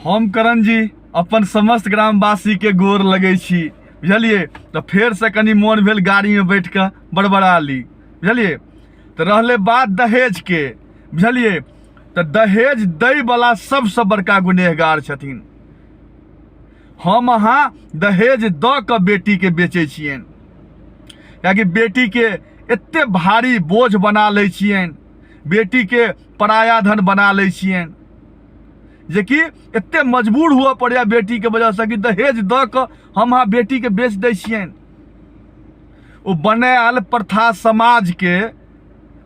हम करण जी अपन समस्त ग्रामवासीके गोर लगै छी, बुझलियै? तऽ फेरसँ कनि मोन भेल गाड़ीमे बैठ कऽ बड़बड़ा ली, बुझलियै? तऽ रहलै बात दहेजके, बुझलियै? तऽ दहेज दैवला सबसँ बड़का गुनेहगार छथिन। हम अहाँ दहेज दऽ कऽ बेटीके बेचै छियनि, कियाकि बेटीके एते भारी बोझ बना लै छियनि, बेटीके पराया धन बना लै छियनि, जेकि एते मजबूर हुअ पड़ैए बेटीके वजहसँ कि दहेज दऽ कऽ हम अहाँ बेटीके बेच दै छियनि। ओ बनायल प्रथा समाजके,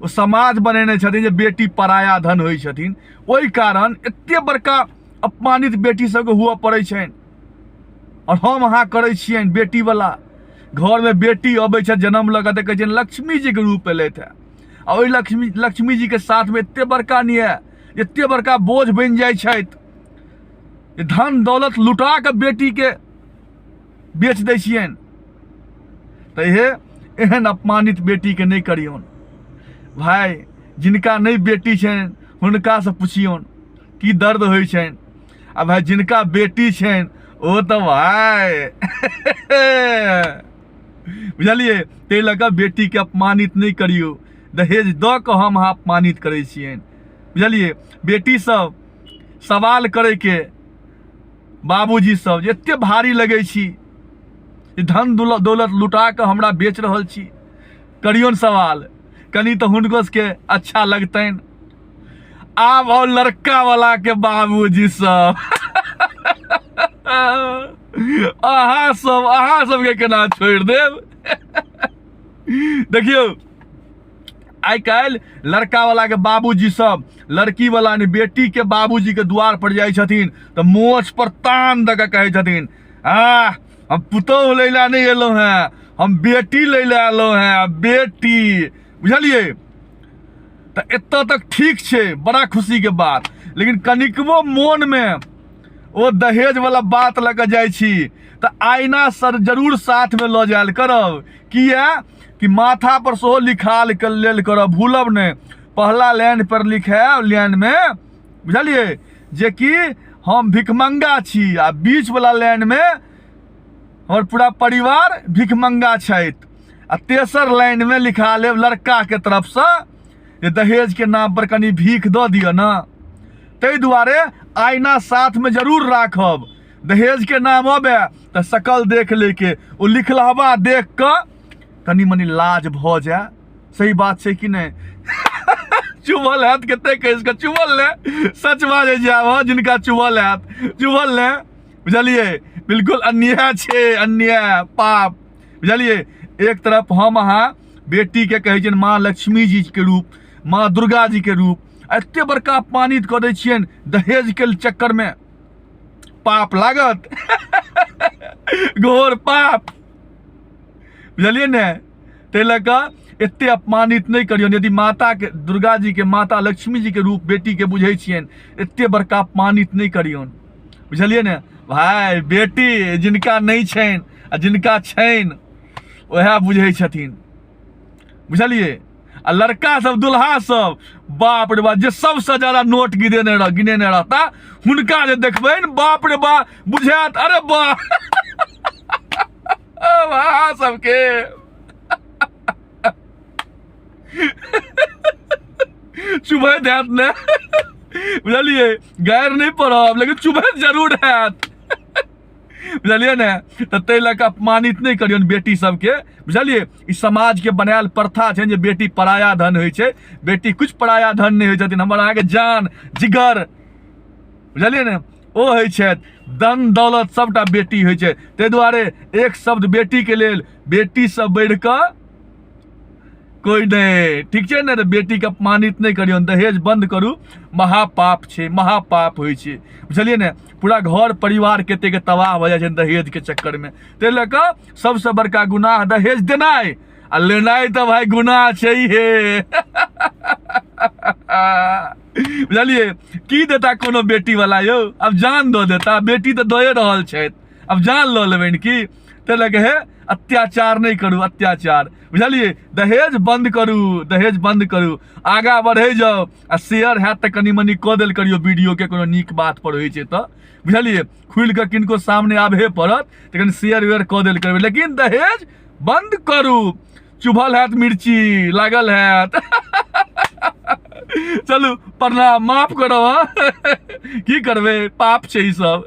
ओ समाज बनेने छथिन जे बेटी पराया धन होइ छथिन, ओहि कारण एते बड़का अपमानित बेटी सबके हुअ पड़ै छनि। आओर हम अहाँ करै छियनि बेटीवला, घरमे बेटी अबै छथि जन्म लऽ कऽ तऽ कहै छियनि लक्ष्मी जीके रूप एलथि हेँ, आ ओहि लक्ष्मी जीके साथमे एते बड़का न्याय, एते बड़का बोझ बनि जाइ छथि जे धन दौलत लुटा कऽ बेटीके बेच दै छियनि। तऽ हे एहन अपमानित बेटीके नहि करियौन भाय। जिनका नहि बेटी छनि हुनकासँ पुछियौन की दर्द होइ छनि, आ भाय जिनका बेटी छनि ओ तऽ भाय बुझलियै। ताहि लऽ कऽ बेटीके अपमानित नहि करियौ, दहेज दऽ कऽ हम अहाँ अपमानित करै छियनि, बुझलियै? बेटी सब सवाल करैके बाबूजी सब जे एते भारी लगै छी, धन दौलत लुटा कऽ हमरा बेच रहल छी, करियौन सवाल कनि तऽ हुनको सबके अच्छा लगतनि। आब और लड़का वाला के बाबूजी सब अहाँ सबके केना छोड़ि देब। देखियौ आइ काल्हि लड़का वाला के बाबूजी सब लड़की वाला ने बेटी के बाबूजी के द्वार पर जाइ छथिन तऽ मोछ पर तान दऽ कऽ कहै छथिन, आ हम पुतोहु लै लए नहि एलहुँ हेँ, हम बेटी लै लए एलहुँ हेँ, बेटी, बुझलियै? तऽ एतऽ तक ठीक छै, बड़ा खुशीके बात, लेकिन कनिकबो मोनमे ओ दहेजवला बात लऽ कऽ जाइ छी तऽ आईना सर जरूर साथमे लऽ जायल करब। किया कि माथा पर सेहो लिखाल लेल करब, भूलब नहि। पहला लाइन पर लिखायब लाइनमे, बुझलियै, जेकि हम भिखमंगा छी, आ बीचवला लाइनमे हमर पूरा परिवार भिखमंगा छथि, आ तेसर लाइनमे लिखा लेब लड़काके तरफसँ जे दहेजके नाम पर कनि भीख दऽ दिअ ने। ताहि दुआरे आईना साथमे जरूर राखब, दहेजके नाम अबै तऽ शकल देख लैके, ओ लिखलहबा देख कऽ कनि मनि लाज भऽ जाय। सही बात छै कि नहि? चुभल हैत कते कहि कऽ चुभल ने, सच बाजै छी आब, जिनका चुभल हैत चुभल ने, बुझलियै? बिल्कुल अन्याय छै, अन्याय पाप, बुझलियै? एक तरफ हम अहाँ बेटीके कहै छियनि माँ लक्ष्मी जी के रूप, माँ दुर्गा जी के रूप, एते बड़का अपमानित कऽ दै छियनि दहेजके चक्करमे, पाप लागत, घोर पाप, बुझलियै ने? ताहि लऽ कऽ एते अपमानित नहि करियौन। यदि माताके, दुर्गा जी के, माता लक्ष्मी जी के रूप बेटीके बुझै छियनि, एते बड़का अपमानित नहि करियौन, बुझलियै ने भाय? बेटी जिनका नहि छनि आ जिनका छनि वएह बुझै छथिन, बुझलियै? आ लड़का सब, दुल्हा सब, बाप रे बाप, जे सबसँ ज्यादा नोट गिनेने रहता हुनका जे देखबनि, बाप रे बाप, बुझायत अरे बाप अहाँ सबके चुभैत हैत ने, बुझलियै? गारि नहि पड़ब लेकिन चुभैत जरूर हैत, बुझलियै ने? तऽ ताहि लऽ कऽ अपमानित नहि करियौन बेटी सबके, बुझलियै? ई समाजके बनायल प्रथा छै जे बेटी पराया धन होइ छै। बेटी किछु पराया धन नहि होइ छथिन, हमर अहाँके जान जिगर, बुझलियै ने, ओ होइ छथि। धन दौलत सबटा बेटी होइ छै। ताहि दुआरे एक शब्द बेटीके लेल, बेटीसँ बढ़ि कऽ कोइ नहि, ठीक छै ने? तऽ बेटीके अपमानित नहि करियौन, दहेज बन्द करू, महापाप छै, महापाप होइ छै, बुझलियै ने? पूरा घर परिवार कतेक तबाह भऽ जाइ छै दहेजके चक्करमे। ताहि लऽ कऽ सबसँ बड़का गुनाह दहेज देनाइ आ लेनाइ तऽ भाय गुनाह छै हे, बुझलियै? की देता कोनो बेटी वाला यौ? आब जान दऽ देता, बेटी तऽ दए रहल छथि, आब जान लऽ लेबनि की? ताहि लऽ कऽ हे अत्याचार नहि करू अत्याचार, बुझलियै? दहेज बन्द करू, दहेज बन्द करू, आगाँ बढ़ै जाउ। आ शेयर हैत तऽ कनि मनि कऽ देल करियौ वीडियोके, कोनो नीक बात पर होइ छै तऽ, बुझलियै? खुलि कऽ किनको सामने आबहे पड़त तऽ कनि शेयर वेयर कऽ देल करबै, लेकिन दहेज बन्द करू। चुभल हैत मिर्ची लागल हैत। चलू प्रणाम, माफ करब। हँ, की करबै, पाप छै ई सब।